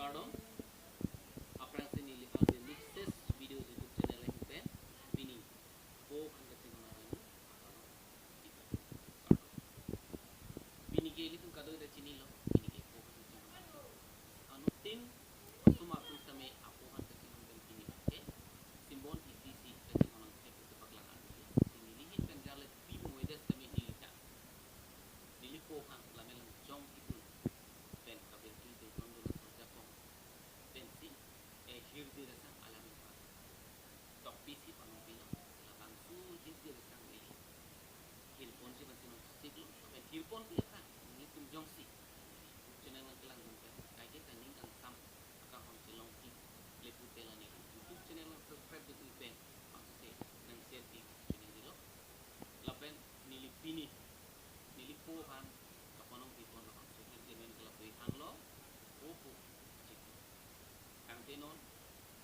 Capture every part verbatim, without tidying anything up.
Kardom, aphrangsi neli Arjun Mixes Videos YouTube channel ahin pen pini po aphan kachinghon arni aphan kardom. Pini ke ilitum kadokave ta chinilo, pini ke po aphan kachinghon. Anuttin osomar atum tame apo aphan kachinghon pen pini ke simbon isi isi kachinghon nangthek pu paklang arni. Si neli ahin pen jarle pi mo edes tame neli ta neli po aphan lamelang jong kipun pen kabirti te kondo la sorjakong pensi, eh, hirdi resang alam pa tokpisi panong pilo, labangso hirdi resang neli hirponji pensi nangsiklo, pen hirponji aphan nelitum jongsi YouTube channel nangkelang pen kaike ta ning kangsam akanghon chelongji le pute la neli YouTube channel nang subscribe dun pen bangso se nang share pi channel dilo. Lapen neli pini neli po aphan kapanong pipon labangso hirdi pen ke lapu-i thanlo, Opo Chinghon. Tangte non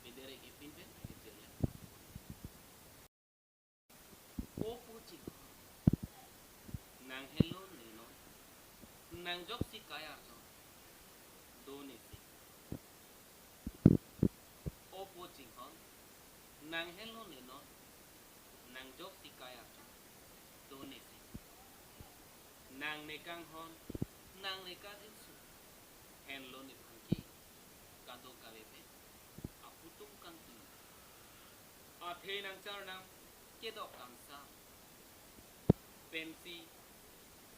bederek ipin pen hirdi le. Opo Chinghon, nang henlo ne non, nang joksi kai arjon do ne si. Opo Chinghon, nang henlo ne non, nang joksi kai arjon do ne si. Nang ne kanghon, nang ne kajinso, henlo nephan ke kadokave pen aputum kangtui. Athe nang charnam kedok kangsam pensi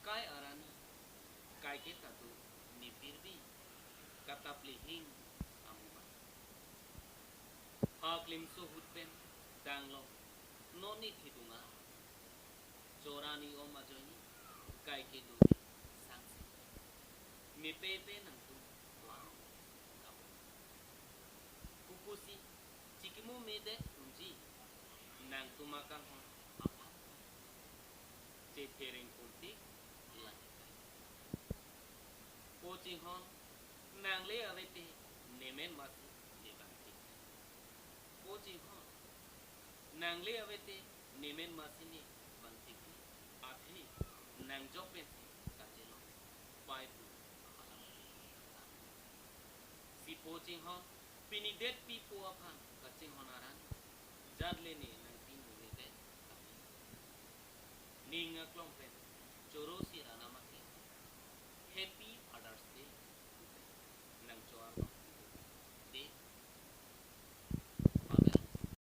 kai arani kaike ta do ne pirbi katap lihing amuba. Ha klimso ahut pen danglong non ne thidunga chorani om ajoine kaike do ne sangse. Mepe pe nangtum tuang kabo. Kopusi chikimo medet unji nangtum akanghon aphan. Chethereng puntik langkai. Po Chinghon, nang le ave te nemen masi ne bangtik. Po Chinghon, nang le ave te nemen masi ne bangtik. Athe nang jok pensi kachelong pai pu alam. Si Po Chinghon, pini det pi po aphan kachinghon arni, jat le ne nangpi mo medet kami. Ning aklong pen choro